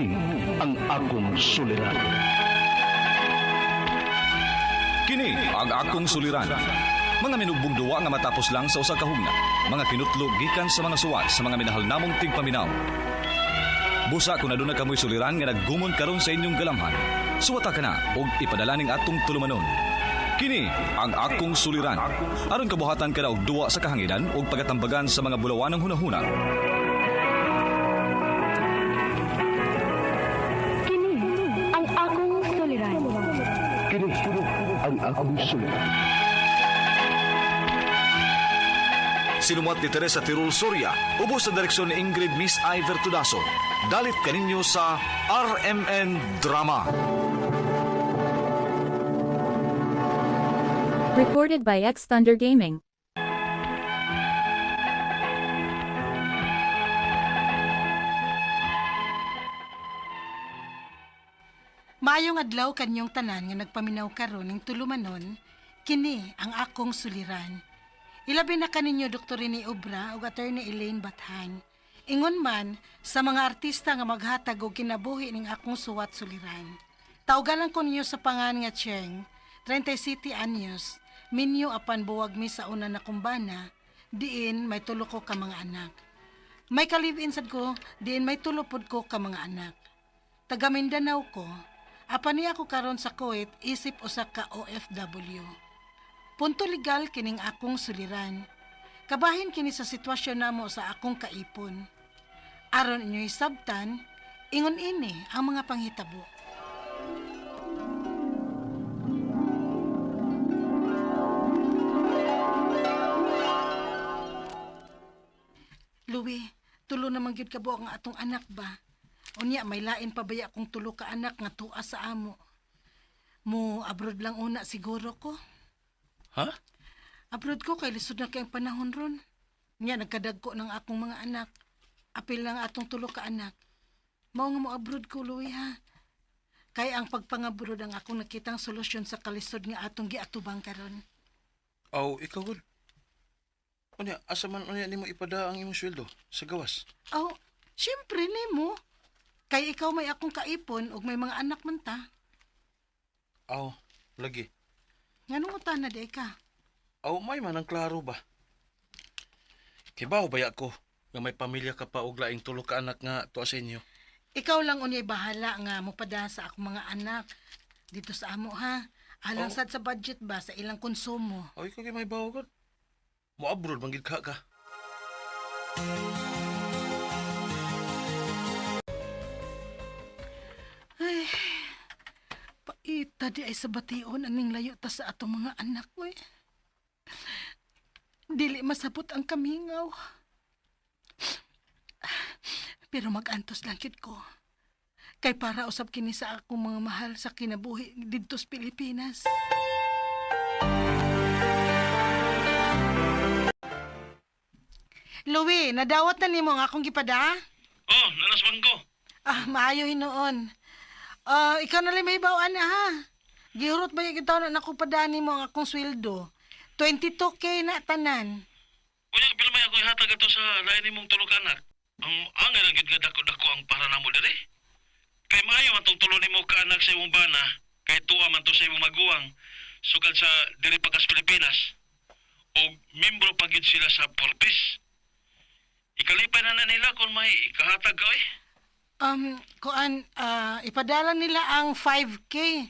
Kini ang akong suliran. Kini ang akong suliran. Mga minugbong duwa nga matapos lang sa usa ka hugna. Mga kinutlo gikan sa mga suwat sa mga minahal namong tigpaminaw. Busa kung aduna kamoy suliran nga naggumon karon sa inyong galamhan. Suwata ka na og ipadala ning atong tulumanon. Kini ang akong suliran. Aron kabuhatan ka na og duwa sa kahanginan ug pagatambagan sa mga bulawanang hunahuna. Kini ang akong suliran. Kini ang akong suliran. Sinumat ni Teresa Tirul Soria, ubos sa direksyon ni Ingrid Miss Iver Tudaso. Dalit kaninyo sa RMN Drama. Recorded by X Thunder Gaming. Maayong adlaw kanyong tanan nga nagpaminaw karon ning tulumanon, kini ang akong suliran. Ilabi na kaninyo Dr. Rene Obra ug Attorney Elaine Bathan. Ingon man sa mga artista nga maghatag og kinabuhi ning akong suwat suliran. Tawgalan ko ninyo sa pangan nga Cheng, 30 City anyos, minyo apan buwag mi sa una na kumbana, diin may tulo ko ka mga anak. May ka-live-in sad ko, diin may tulo pod ko ka mga anak. Taga Mindanao ko, apan niya ako karon sa Kuwait isip usa ka OFW. Punto legal kining akong suliran. Kabahin kini sa sitwasyon namo sa akong kaipon. Aron inyo'y sabtan, ingon ini ang mga panghitabo. Louie, tulo naman gyud ka buok nga atong anak ba? Unya may lain pa baya kung tulo ka anak nga tuwa sa amo. Mo abroad lang una siguro ko. Ha? Abroad ko kay lisod na kay ang panahon ron. Nya nagkadagko ng akong mga anak. Apil lang atong tulo ka anak. Mao nga mo abroad ko, Louie, ha. Kay ang pagpangabrod ang akong nakitang solusyon sa kalisod nga atong giatubang karon. Aw, ikaw gud. Unya, asa man unya nimo ipada ang imong sweldo sa gawas? Aw, syempre nimo. Kay ikaw may akong kaipon ug may mga anak man ta. Aw, lagi. Nganong utana di ka? Aw, may man ang klaro ba? Kay bawo baya ko nga may pamilya ka pa og laing tulo ka anak nga tuwa sa inyo. Ikaw lang unyay bahala nga mopada sa akong mga anak dito sa amo ha. Alang Oh. sad sa budget ba sa ilang konsumo. Aw, ikaw kay may bawo gud. Mo abroad man gid ka ka. Ay, paita di ay sa bation aning layo ta sa atong mga anak ko eh. Dili masabot ang kamingaw. Pero magantos lang kid ko. Kay para usab kini sa akong mga mahal sa kinabuhi didto sa Pilipinas. Louie, nadawat na nimo ang akong gipada? Oh, nanas bangko. Ah, maayo hinuon. Ah, ikaw na lang may bawaan na ha. Gihurot ba yung taon na ako padani mo ang akong sweldo? 22K na tanan. Unya, pila may ako ihatag ato sa lain nimong tulo ka anak. Ang angay lang gid nga dako-dako ang para namo diri. Kay maayo man tong tulo nimo ka anak sa imong bana, kay tuwa man to sa imong maguwang sukad sa diri pa kas Pilipinas. Og membro pa gid sila sa Purpose. Ikalipay na na nila kung may ikahatag ka eh. Kuan, ipadala nila ang 5K.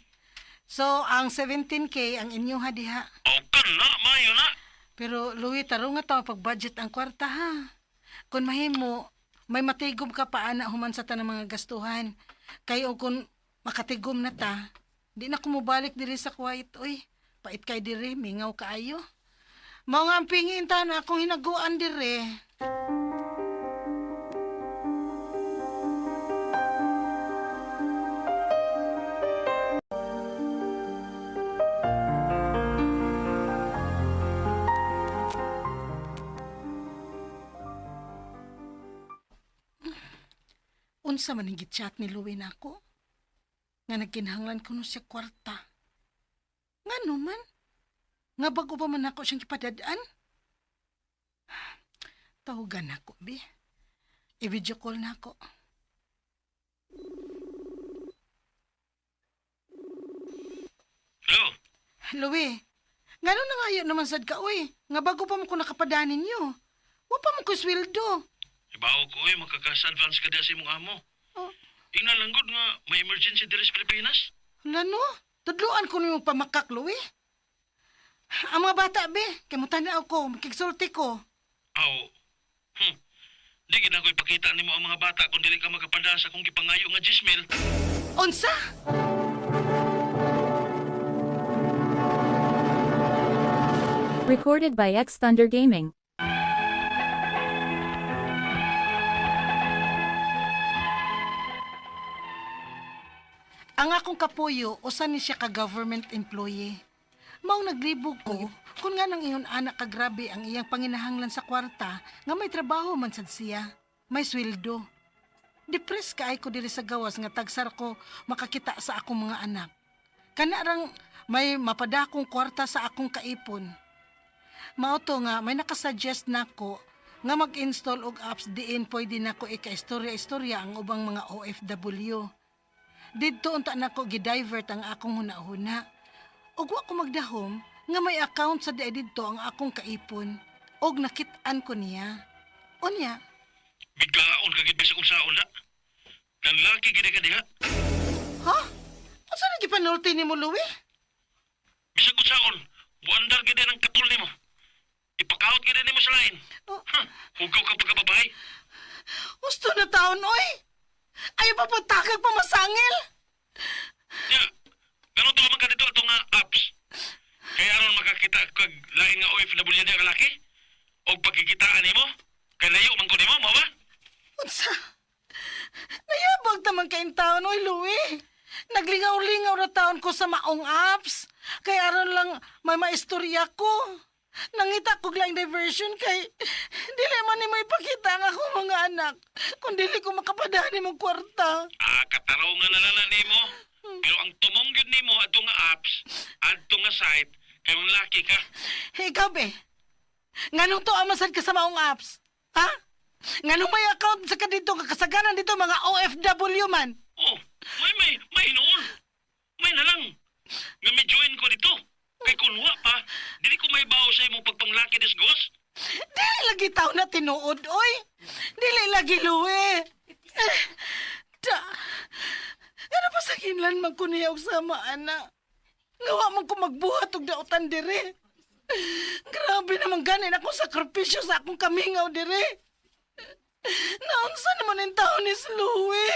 So, ang 17K ang inyong diha. O kana, maayo na. Pero, Louie, tarong nga tao pag-budget ang kwarta ha. Kung mahimo, may matigom ka pa ana human sa tanang mga gastuhan. Kay og kung makatigom na ta, di na kumubalik diri sa Kuwait, oy. Pait kay diri, mingaw kaayo. Mao nga ang pingin ta na akong hinaguan diri. Unsa man ang gitchat ni Louie nako? Nga nagkinahanglan ko no siya kwarta. Nga no man? Nga bago pa man ako siyang gipadadaan? Tawagan ako, bi. I-video call na ako. Louie, ngano nangayo naman sad ka, uy? Nga bago pa mo ko nakapadanin ninyo. Wa pa mo ko sweldo. Ibaw ko eh, magkakas-advance ka diya sa imong amo. Oh. Ingnan lang gud nga may emergency diri sa Pilipinas. Hala no, tudluan ko niyong pamakak, Louie. Ang mga bata, be, kay mutanaw ko, makigsulti ko. Aw. Di gid ako ipakita nimo ang mga bata kung dili ka makapada sa akong gipangayo nga 10,000. Unsa? Recorded by X Thunder Gaming. Ang akong kapuyo, usa ni siya ka government employee. Maong naglibog ko, kung nga nang iyon anak ka grabe ang iyang panginahanglan sa kwarta, nga may trabaho man sad siya, may sweldo. Depressed kaay ko diri sa gawas nga tagsar ko makakita sa akong mga anak. Kana rang may mapadakong kwarta sa akong kaipon. Mao to nga may nakasuggest nako nga mag-install og apps diin pwede nako ika-istorya-istorya ang ubang mga OFW. Didto unta nako gidivert ang akong hunahuna. Ug wa ko magdahom nga may account sa diay didto ang akong kaipon og nakit-an ko niya. Unya, Bigkaon ka gid bisag unsaon na. Nanlaki gid ka diha. ha? Unsa na gipanulti nimo, Louie? Bisag unsaon, buandar gid ang katul nimo. Ipakaot gid nimo sa lain. Oh, Ha, hugaw ka pagkababae. husto na taon, oy! Ayaw pa pagtakag pamasangil! Ya, ganun to man ka dito atong nga apps. Kaya aron makakita kag lain nga OFW diha ka laki? Og pagkikitaan nimo? Kay layo man ko nimo, mao ba? Unsa? Nayabag naman kayong taon, oy, Louie. Naglingaw-lingaw na taon ko sa maong apps. Kaya aron lang may maistorya ko. Nangita ko lang diversion kay dili man ni may pakita ang akong mga anak kung dili ko makapadani mong kwarta. Ah, katarungan na lang na nimo. Pero ang tumong gyud nimo adto nga apps, adto nga site, kay mong laki ka. Ikaw be, nganong to amasad ka sa maong apps? Ha? Nganong may account sa ka dito, kakasaganan dito mga OFW man? Oh, may may may noon. May na lang. Nga may join ko dito. Kay kunwa pa, dili ko may bawo sa imong pagpanglaki disgos. Dili lagi tao na tinuod, oy. Dili lagi luwi. Eh, Da. Ano pa sa kinlan man ko niya og sama, ana? Ngawa man ko magbuhat og dautan dire. Grabe naman ganin akong sakripisyo sa akong kamingaw dire. Naunsa naman ang tao ni Louie?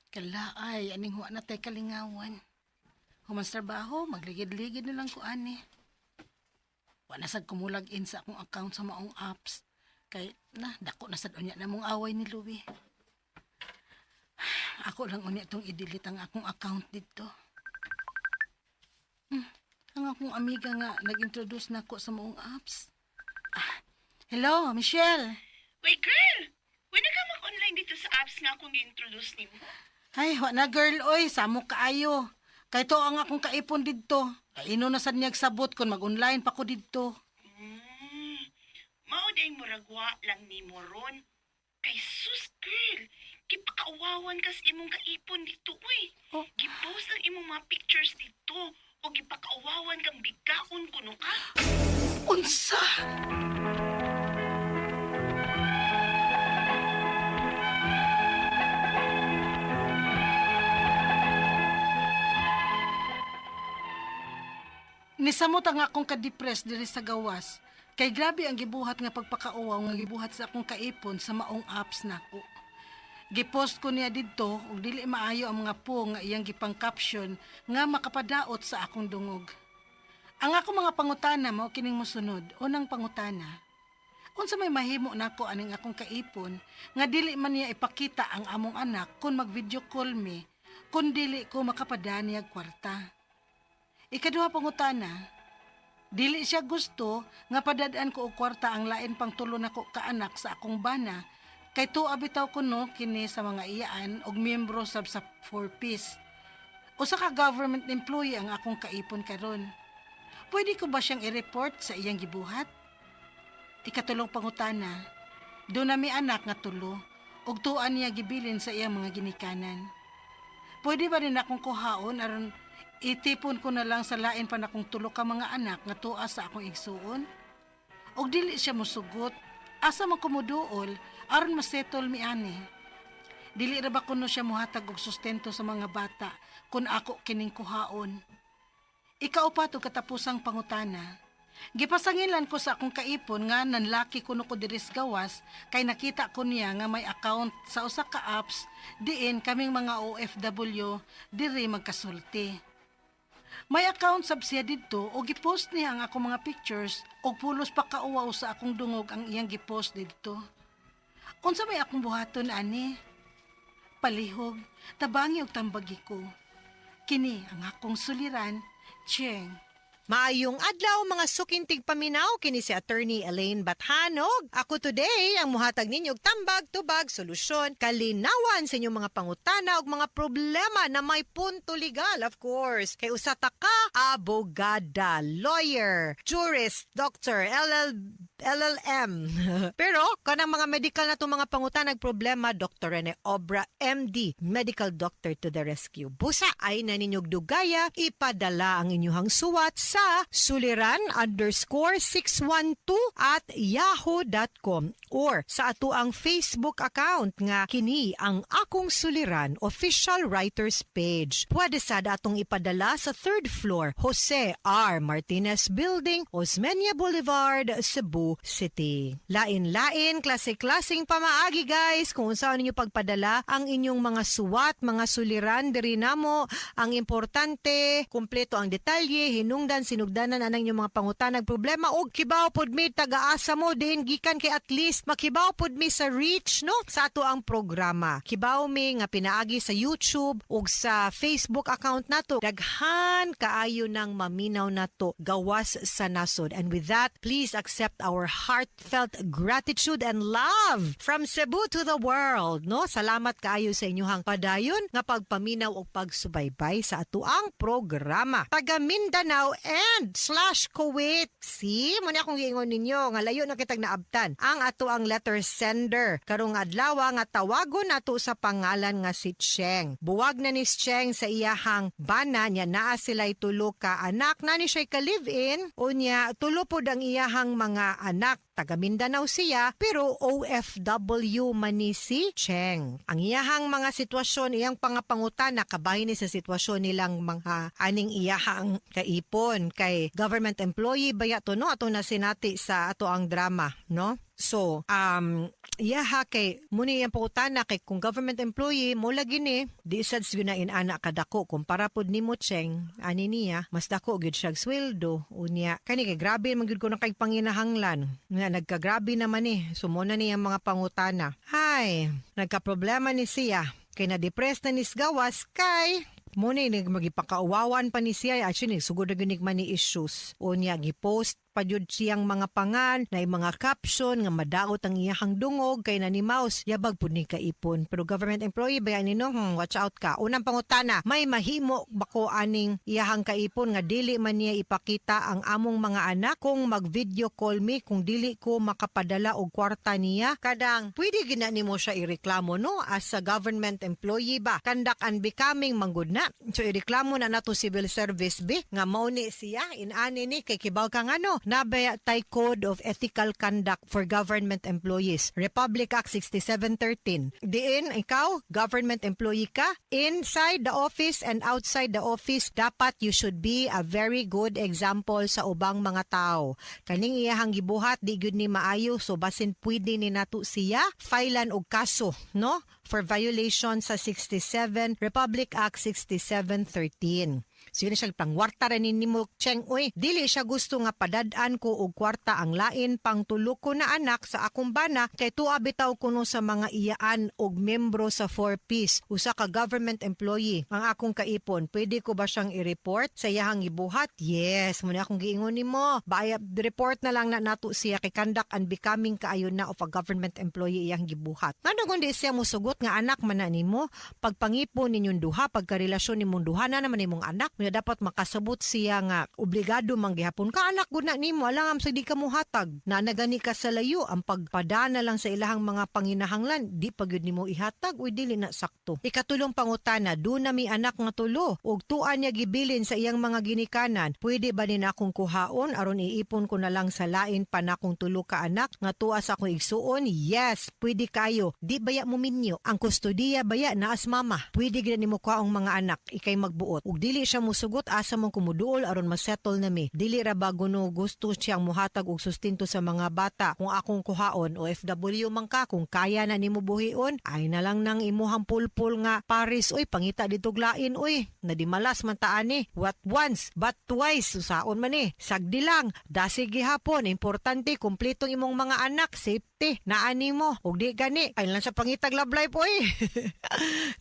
Kalaay, aning huwa na tay kalingawan. Human sa trabaho, magligid-ligid na lang ko ani. Wa na sad kumulag in sa akong account sa maong apps. Kay, na, dako na sad unya na mong away ni Louie. Ako lang unya itong i-delete ang akong account dito. Ang akong amiga nga nag-introduce na ko sa maong apps. Ah, hello, Michelle. Wait, girl! When ka mag-online dito sa apps nga akong gi-introduce nimo? Ay, wa na girl, oy, samo kaayo. Kay to ang akong kaipon didto. Kaino na sad niyag sabot kung mag-online pa ko didto. Mao day muragwa lang nimo ron. Kay sus, girl! Gipakauwawan ka sa imong kaipon dito, uy. Oh. Gipost ang imong mga pictures dito. O gipakauwawan kang bigaon kuno ka. Unsa? Nisamot ang akong kadepress diri sa gawas. Kay grabe ang gibuhat nga pagpakauwaw nga gibuhat sa akong kaipon sa maong apps nako. Gipost ko niya didto ug dili maayo ang mga po nga iyang gipang-caption nga makapadaot sa akong dungog. Ang ako mga pangutana mao kining mosunod. Unang pangutana, unsa may mahimo nako aning akong kaipon nga dili man niya ipakita ang among anak kung mag-video call mi kung dili ko makapadani og kwarta. Ikaduha pangutana, dili siya gusto nga padad-an ko og kwarta ang lain pang tulo nako kaanak sa akong bana kay tuwa bitaw kuno kini sa mga iyaan og miyembro sab sa 4 piece. Usa ka government employee ang akong kaipon karon. Pwede ko ba siyang i-report sa iyang gibuhat? Ikatulong pangutana, duna mi anak nga tulo, ug tuan niya gibilin sa iyang mga ginikanan. Pwede ba rin akong kuhaon aron itipon ko na lang sa lain pa nakong tulo ka mga anak nga tuwa sa akong igsuon? Og dili siya mosugot, asa man ko moduol aron masettle mi ani? Dili ra ba kuno siya mohatag og sustento sa mga bata kung ako kining kuhaon? Ikaupat ug katapusang pangutana. Gipasangilan ko sa akong kaipon nga nanlaki kuno ko diri sa gawas kay nakita ko niya nga may account sa usa ka apps diin kaming mga OFW diri magkasulti. May account sab siya didto o gipost niya ang akong mga pictures og pulos pa kauwaw sa akong dungog ang iyang gipost didto. Unsa may akong buhaton ani? Palihog, tabangi og tambagi ko. Kini ang akong suliran, Cheng. Maayong adlaw, mga suking tigpaminaw, kini si Attorney Elaine Bathanog. Ako today ang muhatag ninyo og tambag, tubag, solusyon, kalinawan sa inyong mga pangutana ug mga problema na may punto legal, of course. Kay usa ta ka abogada, lawyer, jurist, doctor, LL, LLM. Pero kanang mga medical na itong mga pangutana problema, Dr. Rene Obra, MD, medical doctor to the rescue. Busa ay na ninyog dugaya, ipadala ang inyong suwat sa suliran_612@yahoo.com or sa ato ang Facebook account nga kini ang Akong Suliran Official Writers Page. Pwede sad atong ipadala sa third floor, Jose R. Martinez Building, Osmeña Boulevard, Cebu City. Lain-lain, klase-klaseng pamaagi, guys, kung unsaon ninyo pagpadala ang inyong mga suwat, mga suliran diri namo. Ang importante, kumpleto ang detalye, hinungdan, sinugdanan anang inyong mga pangutanag problema og kibaw pod mi taga-asa mo diin gikan kay at least makibaw pod mi sa reach, no, sa ato ang programa. Kibaw mi nga pinaagi sa YouTube ug sa Facebook account nato daghan kaayo nang maminaw nato gawas sa nasod. And with that, please accept our heartfelt gratitude and love from Cebu to the world, no? Salamat kaayo sa inyuhang padayon nga pagpaminaw ug pagsubaybay sa atoang programa. Taga Mindanao and slash Kuwait. See, mao ni akong giingon ninyo nga layo na kitag naabtan. Ang ato ang letter sender karong adlaw nga tawagon nato sa pangalan nga si Cheng. Buwag na ni Cheng sa iyahang bana niya, naa sila'y tulo ka anak na ni siya ka live-in, unya tulo pod ang iyahang mga anak. Taga Mindanao siya pero OFW man ni si Cheng. Ang iyahang mga sitwasyon, iyang pangapangutana kabahin ni sa sitwasyon nilang mga aning iyahang kaipon kay government employee baya to, no, ato na sinati sa ato ang drama, no? So, iyaha kay muni iyang pangutana kay kung government employee mo lagi ni di sad gyud na inana kadako kumpara pod nimo, Cheng. Ani niya mas dako gyud siya sweldo. Unya kani kay grabe man gyud ko na kay panginahanglan nga nagkagrabe naman ni, so mo na niyang mga pangutana. Hay, nagka-problema ni siya kay na-depress na nis gawas kay mo ni magipakauwawan pa ni siya. Actually, sugod na gyud money issues. Unya gipost pa jud siyang mga pangan na mga caption nga madaot ang iyahang dungog kay nanimaus yabag pud ni kaipon, pero government employee ba ni, no? Watch out ka. Unang pangutana, may mahimo ba ko aning iyahang kaipon nga dili man niya ipakita ang among mga anak kung mag video call me kung dili ko makapadala og kwarta niya? Kadang pwede gina nimo siya ireklamo, no, as a government employee ba, conduct unbecoming manggod na. So ireklamo na nato civil service bi nga mao ni siya inani ni kay kibaw ka ngano nabaya tay Code of Ethical Conduct for Government Employees, Republic Act 6713, diin ikaw government employee ka, inside the office and outside the office dapat you should be a very good example sa ubang mga tao. Kaning iyahang gibuhat di gyud ni maayo, so basin pwede ni nato siya filean og kaso, no, for violation sa 67 Republic Act 6713. So yun siya pangwarta ra ni nimo, Cheng, uy. Dili siya gusto nga padad-an ko og kwarta ang lain pang tulo ko na anak sa akong bana kay tuwa bitaw kuno sa mga iyaan og membro sa 4 Piece. Usa ka government employee ang akong kaipon. Pwede ko ba siyang i-report sa iyahang gibuhat? Yes, mao na akong giingon nimo. Baya report na lang na nato siya kay conduct unbecoming kaayo na of a government employee iyang gibuhat. Ngano kung di siya musugot nga anak man na nimo, pagpangipon ninyong duha, pagkarelasyon nimong duha na naman nimong anak? anak. Nga dapat makasabot siya nga obligado man gihapon ka anak gud na nimo, alangan sa di ka muhatag. Na nagani ka sa layo, ang pagpadana lang sa ilahang mga panginahanglan di pa gyud nimo ihatag, uy, dili na sakto. Ikatulong pangutana, duna mi anak nga tulo ug tuan niya gibilin sa iyang mga ginikanan. Pwede ba ni akong kuhaon aron iipon ko na lang sa lain pa nakong tulo ka anak nga tuwa sa akong igsuon? Yes, pwede kayo. Di baya mo minyo ang kustodiya baya naas mama. Pwede gid nimo kuhaong mga anak, ikay magbuot. Ug dili siya musugot, asa mong kumuduol aron masettle na mi? Dili ra ba guno gusto siyang muhatag og sustento sa mga bata kung akong kuhaon? OFW man ka, kung kaya na nimo buhion, ay na lang nang imuhang pulpul nga Paris, oy, pangita dito lain, oy, nadimalas man ta ani. What once but twice, usaon man ni, sagdi lang, dasig gihapon. Importante kumpletong imong mga anak, safety naani mo. Ug di gani ay lang sa pangitag love life, oy,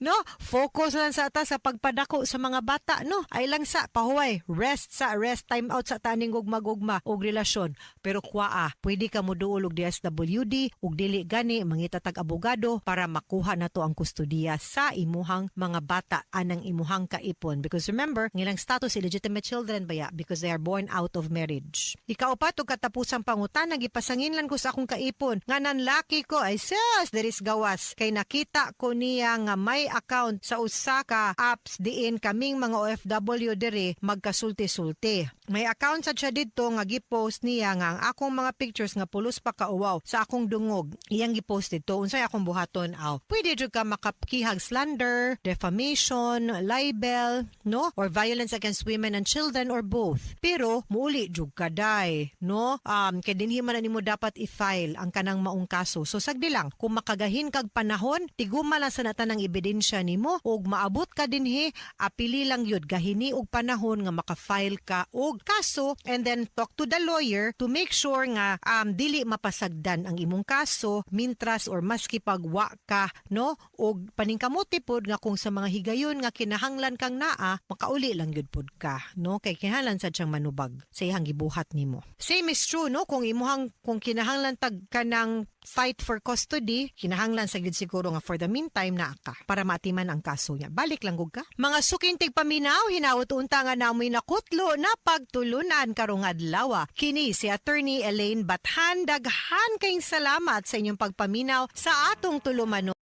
no? Focus lang sa ta sa pagpadako sa mga bata, no? Ay lang sa pahuway, rest sa rest, time out sa taning gugma-gugma og relasyon. Pero kwaa, pwede ka moduol og DSWD, ug dili gani mangita tag abogado para makuha na to ang kustodiya sa imuhang mga bata anang imuhang kaipon, because remember, ang ilang status illegitimate children baya because they are born out of marriage. Ikaupat ug katapusang pangutana, gipasanginlan ko sa akong kaipon nga nanlaki ko, ay sus, there is gawas, kay nakita ko niya nga may account sa usa ka apps diin kaming mga OFW diri magkasulti-sulti. May account sa siya didto nga gipost niya nga ang akong mga pictures nga pulos pa kauwaw sa akong dungog iyang gipost didto. Unsay akong buhaton? Aw, pwede jud ka makakihag slander, defamation, libel, no, or violence against women and children or both. Pero muuli jud ka day, no, kay dinhi man na nimo dapat i-file ang kanang maong kaso. So sagdi lang, kung makagahin kag panahon, tiguma lang sa natanang ebidensya nimo ug maabot ka dinhi, apili lang yun, gahini og panahon nga maka-file ka og kaso and then talk to the lawyer to make sure nga dili mapasagdan ang imong kaso mintras or maski pag wa ka, no? Og paningkamuti pod nga kung sa mga higayon nga kinahanglan kang naa, makauli lang gyud pod ka, no, kay kinahanglan sad siyang manubag sa iyang gibuhat nimo. Same is true, no, kung imuhang kung kinahanglan tag kanang fight for custody, kinahanglan sa gyud siguro nga for the meantime naa ka para maatiman ang kaso niya. Balik lang gud ka. Mga suking tigpaminaw, hinaot unta nga namoy nakutlo na pagtulunan karong adlaw. Kini si Attorney Elaine Bathan. Daghan kayong salamat sa inyong pagpaminaw sa atong tulumanon.